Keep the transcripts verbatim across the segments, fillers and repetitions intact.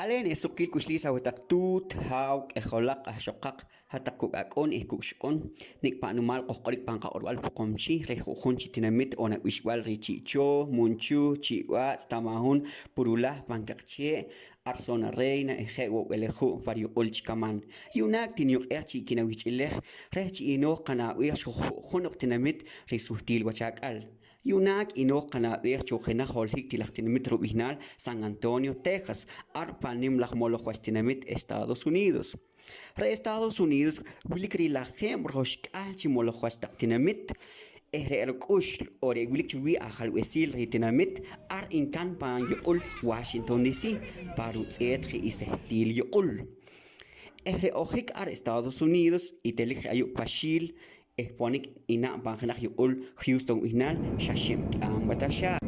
Aleen eh suqkiil k'uxliis aweh taq tuut, haaw, k'ijolaq, q'ahxoqaq, hat-taq kok' ak'un eh kok' ixq'un. Nik' pa' nimaal qojq'orik pan qaq'orb'al Poqomchi' reh ju'jun chi tinamit oon ab'ixb'al reh Chi' Chooh, Munchuh, Chi' B'aatz', Tamahun, Purulahk, Pan Kaqchee', ar Zona Reina eh je' wo' b'elejub' pa riyuq'ul chi Kaman. Yu'naak tiniyuq'eej chi kinawihch'ileej reh chi inooj qanab'eej cho ju'jun oq tinamit risuhtil wach ak'al. Yu'naak inooj qanab'eej cho jenaj holohik ti laj tinamit rub'ihnaal San Antonio, Texas, ar pan nim laj moloj wach tinamit Estados Unidos. Re' Estados Unidos wilik rilajeeb' roxk'ahl chi moloj wach taq tinamit eh re' ruk'ux oon re' wilik cho riwii' ajalb'esil reh tinamit ar nka'n pan yuq'ul Washington D C pa rutz'eet je' i sehtil yuq'ul. Eh re' ojik ar Estados Unidos i telik je ayu' Paxiil eh ponik ina'n pan jenaj yuq'ul Houston b'ihnaal, xa xib' k'aam wa taxaaj.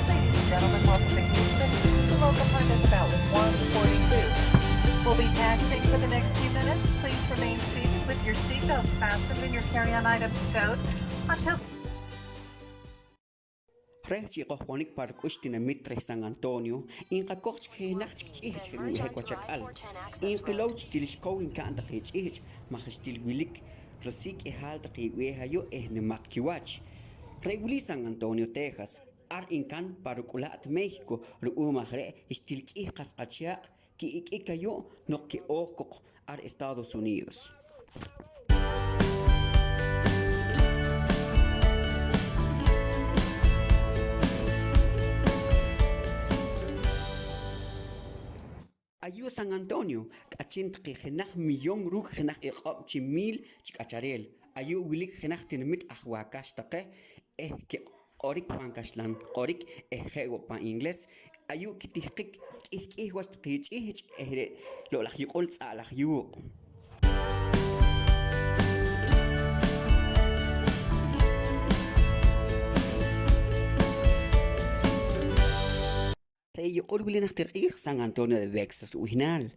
Ladies and gentlemen, welcome to Houston. The local time is about one forty-two. We'll be taxiing for the next few minutes. Please remain seated with your seatbelts fastened and your carry-on items stowed until Reh chi qojponik pa ruk'ux tinamit reh San Antonio, nqakoj chik jenaj chik ch'ihch' je' nb'ehik wach ak'al. Nqilow chi til xkow nka'n taqe ch'ihch' maj xtil wilik risiik' q'ihal taqe b'eeh ayu' eh nimaq kiwach. Re' wili San Antonio, Texas, ar nka'n pa ruk'ula't México, ru'um aj re' xtil k'ih qas qachaaq' ki'ik'ik ayu' noq ki'ooj koq ar Estados Unidos. Ayu' San Antonio k'achin taqe jenaj millón ruuk' jenaj iq'ob' chi miil chi k'achareel. Ayu' wilik jenaj tinamit aj waakax taqe eh kiq'orik pan kaxlan q'orik eh je' wo' pan inglés. Ayu' kitihqik k'ih k'ih wach taqe ch'ihch' eh re' loq'laj yuq'ul tz'a' laj yuuq'. Re' yuq'ul wili najtir q'iij San Antonio de Bexas rub'ihnaal.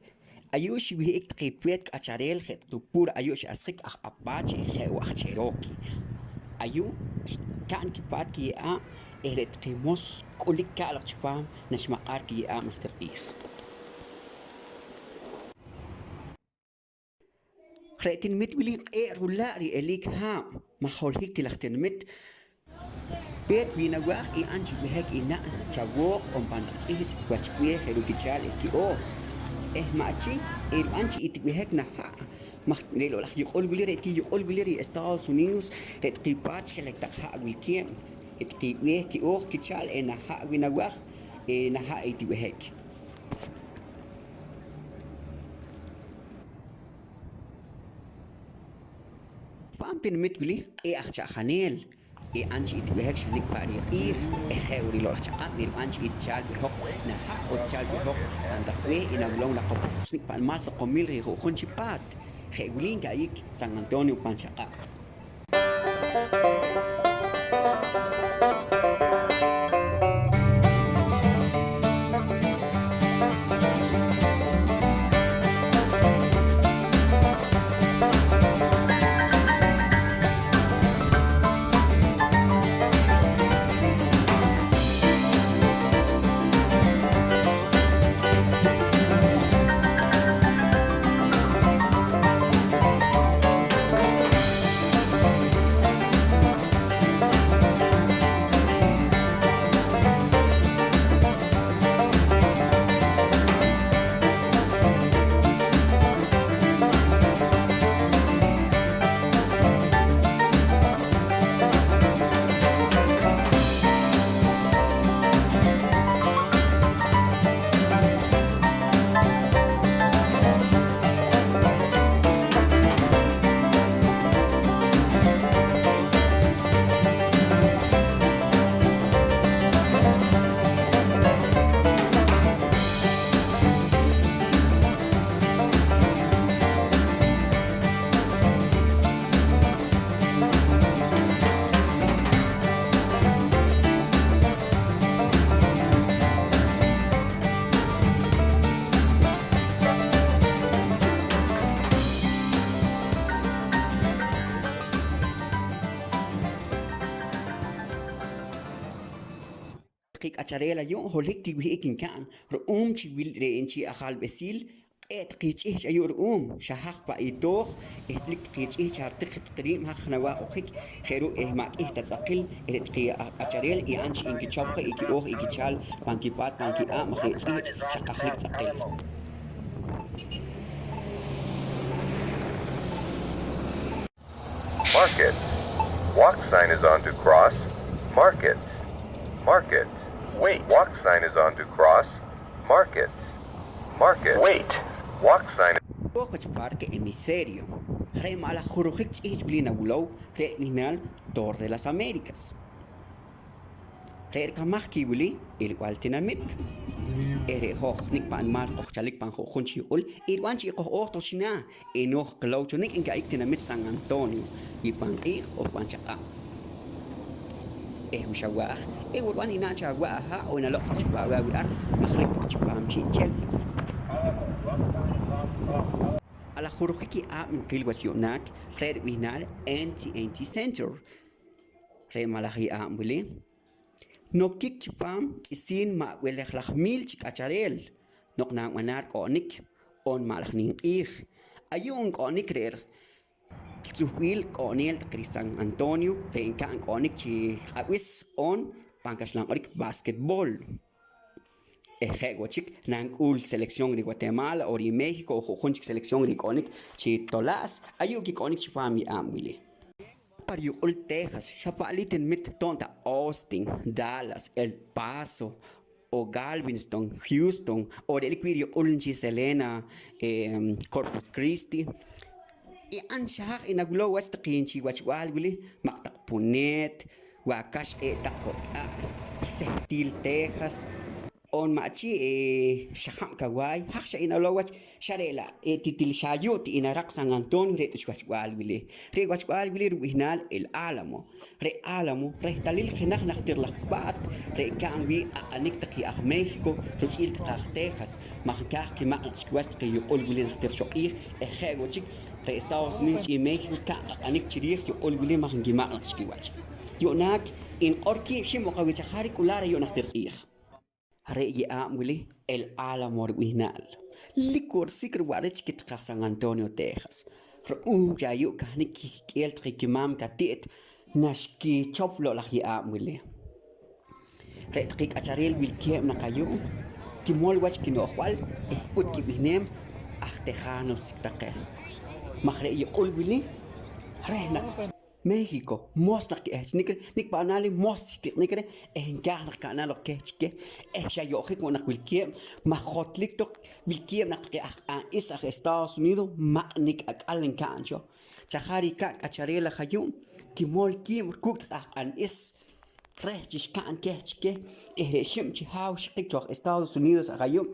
Ayu' xiwih'ik taqe peet k'achareel je' ta pur ayu' x'asjik aj Apache eh je' wo' aj Cherokee. Ayu' xka'n kipaat kiye'aab' eh re' taqe moos k'ulik ka' loq chipaam naxmaq'ar kiye'aab' najtir q'iij. Re' tinamit wili q'ee' rula' ri'eliik haab' maj holohik ti laj tinamit. Peet wi nawaaj i an chi b'ehik i na'n chawooq oon pan taq ch'ihch' wach b'eeh je' ruuk' kichaal eh ki'ooj eh ma' chi erib'an chi i tib'ehik nah ha' maj re' loq'laj yuq'ul wili, re' ti yuq'ul wili reh Estados Unidos, re' taqe paat xilak taq ha' wilkeeb', re' taqe b'eeh ki'ooj kichaal eh nah ha' wi nawaaj eh nah ha' i tib'ehik. Pan tinamit wili q'ee' aj cha'janeel, i an chi i tib'ehik xa nik' pa' riq'iij eh je' wo' ri loq' laj chaq'ab' i rib'an chi i tichal b'ihoq naha' o tichal b'ihoq pan taq b'eeh i nawilow naqopoq taq nik' pa' nimal soqomil reh ju'jun chi paat. Je' wili nka'yik San Antonio pan chaq'ab'. Taqe k'achareel ayu' holohik ti wih'ik nka'n ru'um chi wil re' nchi ajalb'esil q'ee' taqe ch'ihch' ayu' ru'um xa haj pa' i tooj eh t'lik taqe ch'ihch' xa ritiq taqe riib' haj nawaaj oqjik. Je' ru' eh ma' k'ih ta tz'aqil eh re' taqe aj k'achareel i an chi inkichop je i ki'ooj i kichal pan kipaat pan ki'aab' maj re' ch'ihch' xa qajlik tz'aqil. Mark it. Walk sign is on to cross. Mark it. Mark it. Wait. Walk sign is on to cross. Mark it. Mark it. Wait. Walk sign. Ooj wach Parque Hemisferio. Re' ma' laj jurujik ch'ihch' wili nawilow re' rib'ihnaal Torre de las Américas. Re' rikamaj keh wili ilb'al tinamit eh re' hoj nik' pa' nimal qojchalik pan ju'jun chi yuq'ul i rib'an chi i qoj-ooj taq chi naah eh nooj qilow cho nik' nka'yik tinamit San Antonio, wi pan q'iij on pan chaq'ab'. Eh wi xawaaj eh wo' rib'an ina'n cho awa' aha' on inaloq' taq cho pa' aweh awi' ar maj lik taq chipaam chi'nchel. A laj jurujik ye'aab' nqil wach yu'naak re' rib'ihnaal N T N T Center. Re' ma' laj ye'aab' wili nokik chipaam k'isiin ma' b'elej laj miil chi k'achareel noq nanb'anaa rik'o'nik on ma' laj nim q'iij. Ayu' nk'o'nik re' ritzuhb'il k'o'neel taqe ri San Antonio re' nka'n k'o'nik chi q'ab'is on pan kaxlan q'orik basquetbol. Eh je' wo' chik nank'ul selección ri Guatemala o ri México o ju'jun chik selección ri k'o'nik chi tolaas, ayu' kik'o'nik chipaam ye'aab' wili. Pa riyuq'ul Texas, xa pa' li tinamit toon ta Austin, Dallas, El Paso, o Galveston, Houston, o re' lik wii' riyuq'ul nchi Selena, em, Corpus Christi. I an xa haj inawilow wach taqe nchi wachb'al wili, maq' taq Puneet, Waakax, Q'ee' taq Qo'lk'aal, Sehtil, Texas, on ma' chi, eh, xa jab' kawaay, haj xa inawilow wach, xa re' la', eh, ti til xa ayu' ti inaraq San Antonio re' taq wachb'al wili. Re' wachb'al wili rib'ihnaal El Álamo. Re' Álamo rehtalil jenaj najtir laj paat re' ka'n wii' q'aq'anik taqe aj México ruch'iil taqe aj Texas, maj nkaaj kimaq'laq chi kiwach taqe yuq'ul wili najtir cho q'iij eh je' wo' chik re' Estados Unidos ch'iil México ka'n q'aq'anik chi riij yuq'ul wili maj nkimaq'laq chi kiwach. Yu'naak inq'or kiib' xib' oq aweh chaj rik'ulaar ayu' najtir q'iij. Re' ye'aab' wili El Álamo rib'ihnaal. Lik wo' risik' riwa'riik chi kitaqaj San Antonio, Texas. Ru'um chi ayu' kahnik kik'eel taqe kimaam kati't naxkichop loq' laj ye'aab' wili. Re' taqe k'achareel wilkeeb' naq ayu' kimol wach kino'jb'al eh ut kib'ihneem aj Tejano sik taqe, maj re' yuq'ul wili reh naq México, mos naq ki'ehchnik reh, nik' pa' naal i mos xtik'nik reh eh nkaaj naq ka'naa loq keh chi keh eh xa yo'jik wo' naq wilkeeb' maj jotlik toq wilkeeb' naq taqe aj q'an is aj Estados Unidos maq'nik ak'al nka'n cho. Chajarik ka' k'achareel aj ayu' kimol kiib' kuuk' taqe aj q'an is reh chi xka'n keh chi keh eh re' xib' chi haaw xiqik cho aj Estados Unidos aj ayu'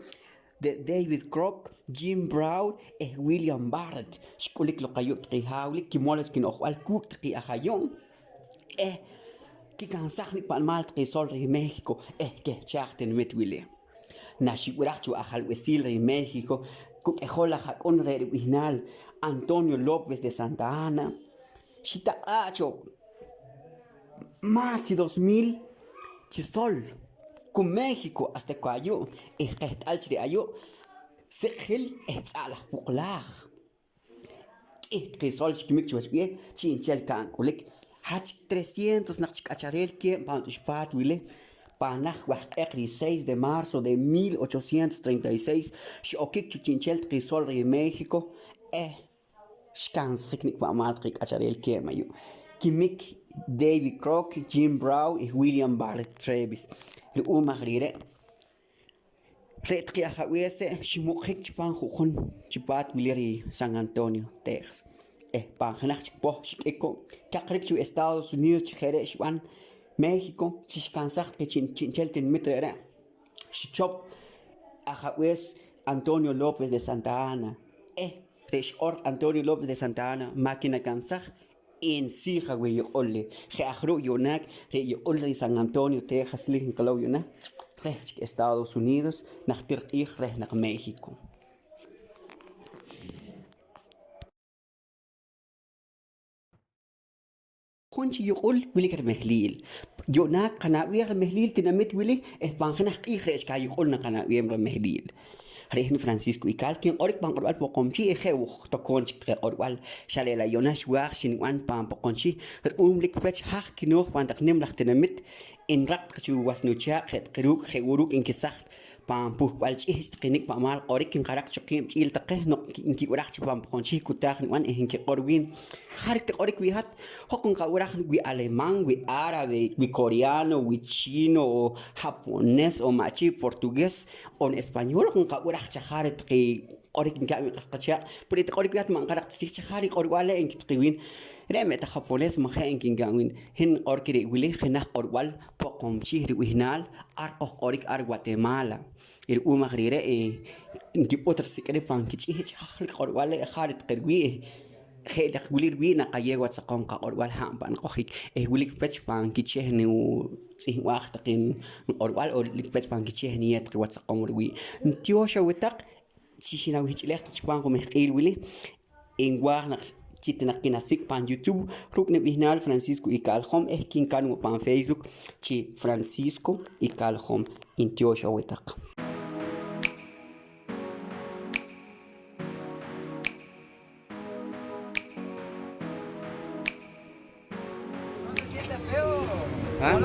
David Crock, Jim Brown eh William Barrett xk'ulik loq ayu' taqe haaw wili kimol wach kino'jb'al kuuk' taqe aj ayu' eh kikansaj nik' pa' nimaal taqe sol reh México eh keh chaaj tinamit wili. Naxib'iraj cho ajalb'esil reh México ku k'ijol aj ak'un re' rib'ihnaal Antonio López de Santa Ana, xitaq'aa' cho más chi dos mil chi sol ku México hasta ku ayu' eh qeht'al chi re' ayu' sik'jil eh tz'a' laj puqlaaj. K'ih taqe sol xkimik chiwach b'eeh chi'nchel ka'n k'ulik. Jach trescientos naq chik k'achareel keeb' pan t'uxpaat wili. Pan naht wahq'eq ri seis de marzo de mil ochocientos treinta y seis xi'okik cho chi'nchel taqe sol reh México eh xkansjik nik' pa' nimaal taqe k'achareel keeb' ayu'. Kimik David Crock, Jim Brown eh William Barrett Travis. Ru'um aj re're', re' taqe ajab'ees re' ximuq'jik chipam ju'jun chipaat wili ri San Antonio, Texas eh pan jenaj chik poh xik'ik ko' kaqrik cho Estados Unidos. Chi je' re' xib'an México chi xkansaj taqe chi chi'nchel tinamit re're', xichop ajab'ees Antonio López de Santa Ana eh re' xiq'or Antonio López de Santa Ana ma' kinakansaj. Nsiij aweh yuq'ul leh. Je' aj ru' yu'naak re' yuq'ul reh San Antonio, Texas, li nqilow yu'naak reh chik Estados Unidos, najtir q'iij reh naq México. Jun chi yuq'ul wilik rimehlil. Yu'naak qanab'eej rimehlil tinamit wili eh pan jenaj q'iij re' chik ayuq'ul naqanab'eem rimehlil. Re' hin Francisco Ical kinq'orik pan q'orb'al Poqomchi' eh je' wo' tokoom chik taqe q'orb'al xa re' la' yu'naak xwaaj xinib'an pan Poqomchi' ru'um lik wach haj kinooj pan taq nim laj tinamit nraq taq cho was nuchaaq' je' taqe ruuk' je' wo' ruuk' nkesaj pan puhb'al ch'ihch' taqe nik' pa' nimaal q'orik nqaraq cho qiib' ch'iil taqe noq nkib'iraj chi pan Poqomchi' k'utaaj nib'an eh nkiq'or wiin. Jarik tiq'orik wii' hat? Hoj nqab'iraj wi alemán, wi árabe, wi coreano, wi chino, o japonés, o ma' chi portugués, on español, hoj nqab'iraj chajarik taqe q'orik nka'n wiin qas qachaaq', pero tiq'orik wii' hat ma' nqaraq ta chik chajarik q'orb'al re' nki taqe wiin. Re' me' ta japonés ma' je' nkinka'n wiin. Hin niq'or keh re' wili, jenaj q'orb'al Poqomchi' rib'ihnaal, ar qojq'orik ar Guatemala. Ru'um aj re're', eh, nkib'ut risik'il pan kich'ihch' haj lik q'orb'al re' jarik taqe riwii', eh, je' laj wili riwii' naqayeew wach saqom qaq'orb'al ha' pan qojik eh wilik pech pan kicheh nutz'ihmb'aj taqe nq'orb'al o wilik pech pan kicheh niyeew taqe wach saqom riwii'. Ntiyoox aweh taq chi xinawihch'ilej taq chipam jumehq'iil wili. Nwaaj naq chi ta naq kinasik' pan YouTube ruuk' nib'ihnaal Francisco Ical Jom eh kinka'n wo' pan Facebook chi Francisco Ical Jom. Ntiyoox aweh taq. ¿Ah?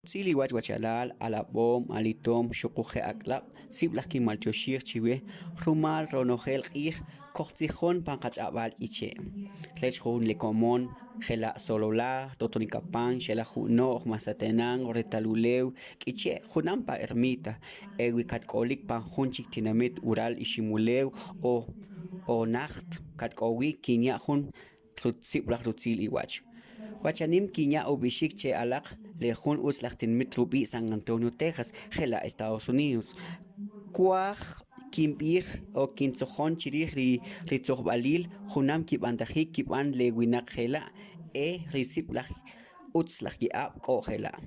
Tz'il i wach wachalal, alab'om, alitoom, xuquje' ak'lab', sib' laj kinmaltioxij chiweh rumal ronojel q'iij kojtzijon pan qach'ab'al k'iche'. Rech jun Lekomon, je' la' Sololaj, Totonik Apan, Xelaj Ju'no'j, Masatenan, Retal Ulew, k'iche' junam pan ermita. Ewi katk'olik pan jun chik tinamit Ural Iximulew o, o Najt katk'owik, kinya' jun sib' laj rutzil i wach. Wachanim kinya' ub'ixik che alaq le jun utz laj tinamit rub'i' San Antonio, Texas, je' la' Estados Unidos. Waaj kinb'ij o kintzojon chiriij ri ritzojb'alil junam kib'antajik kib'an le winaq je' la' eh ri sib' laj utz laj ye'aab' k'o' je' la'.